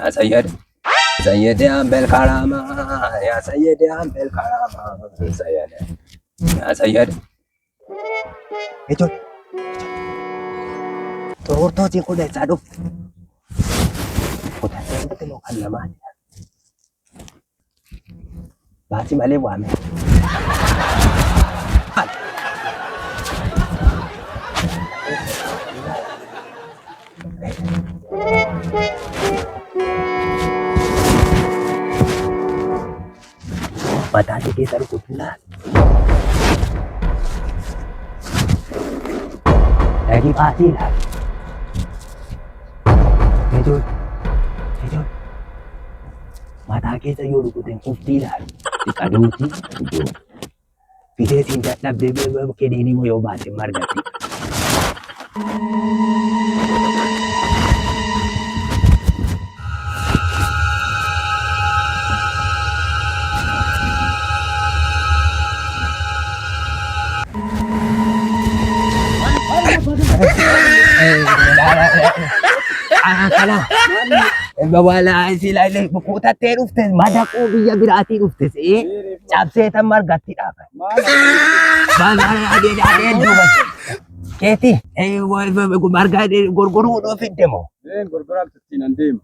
Yaa Sayyid. Sayyid Ambel Karama. Yaa Sayyid Ambel Karama. Sayyid. Yaa Sayyid. Ijoollee. Xuruurtootiin kun eessaa dhufte? Kutattee dhufte moo kan namaati? Baasii malee waame. Mataa kee keessa rukutu laal. Dhaqii baasii laal. Ijoollee. Ijoollee. Mataa keessa yoo rukuten kuftii laal. Qaduuti ijoollee. Fitee siin dadhabdee kiniinii moo yoo baate margatti. Kana kutattee dhufte madaquu biyya biraatii dhufte se'ee cabsee tan margatti dhaaba. Adeen duuba keeti marga gorgoruu fidde moo? Gurguraan ittiin an deema.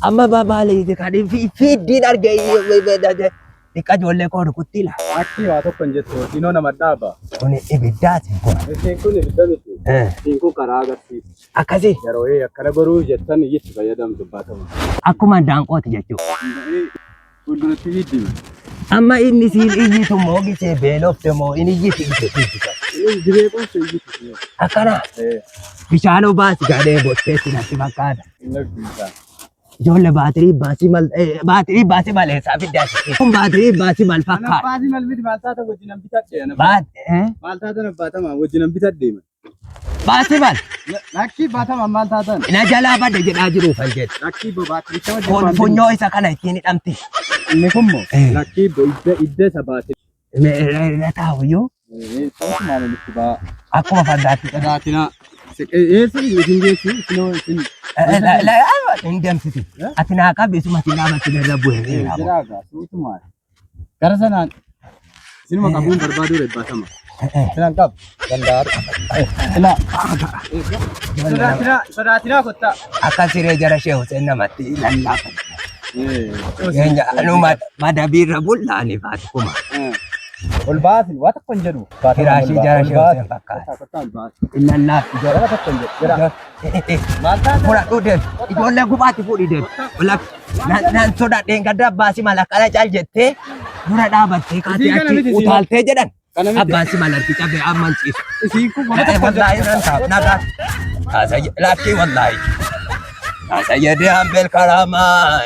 Amma maali kan fiddiin arge xiqqa ijoollee koo rukutti laa. Akki waa tokko hin jettu dinoo nama dhaaba. Kun ibiddaati kun. Isiin kun ibidda miti. Isiin kun karaa agarsiisa. Akkasii Yeroo akkana goruu jettan itti fayyadamtu baatama. Akkuma daanqooti jechuudha. Fuulduratti hiddima. Amma inni siin iyyitu moo gisee beelofte moo inni iyyiti gisee fiiggisa. Dibee qonsu iyyitu. Akkana bishaan obaasi gadhee botteetti natti fakkaata. Inni abdiisaa. Ijoollee baatirii baasii mal baatirii baasii maleessaa fiddaa. Kun baatirii baasii mal fakkaata. Baasii mal miti maal taata wajjin an bitadhe. Baat Maal taatan baatama wajjin an bitadhe. Baasii mal Lakkii baatama maal taatan? Na jalaa bade jedhaa jiruuf an jedhe. Lakkii baatiricha wajjin. Kun funyoo isa kana ittiin hidhamti. Inni kun moo? Lakkii idda idda isa baatiri. Irra taa'uyyuu Maal walitti ba'a? Akkuma fardaatti. Sodaatinaa. Eessa isin geessu? Isinoo isin. Hin deemsiti. Ati naa qabi isuma si dhaabatti irra bu'e. Jiraagaa suutumaan. Gara sanaan isinuma qabuun barbaaduu reebbaatama. Sinan qabu. Danda'aadha. Silaa. Sodaatinaa sodaatinaa kottaa. Akka siree jara shee Hussein namatti lallaafatu. Eenyu madabiirra bullaani faati kuma. Ol baasin waa tokko hin jedhu. Firaashii jara shee Hussein fakkaata. Kottaa ol baasi. Lallaafti jara. Waa tokko hin jedhu. Jira. Maal taate? Fudhadhuu deemi. Ijoollee guphaatti fuudhii deemi. Nan sodaadheen gadda abbaasi mala akkana caal jettee dura dhaabattee kaatee Isii kana achi miti, isii utaaltee jedhan. Kana miti. Abbaasi mala harki cabee amma hin ciisu. Isiin kun waa tokko hin Wallaahi nan taa'u nagaa. Lakkii wallaahi. Sayyadee hambeel karamaa.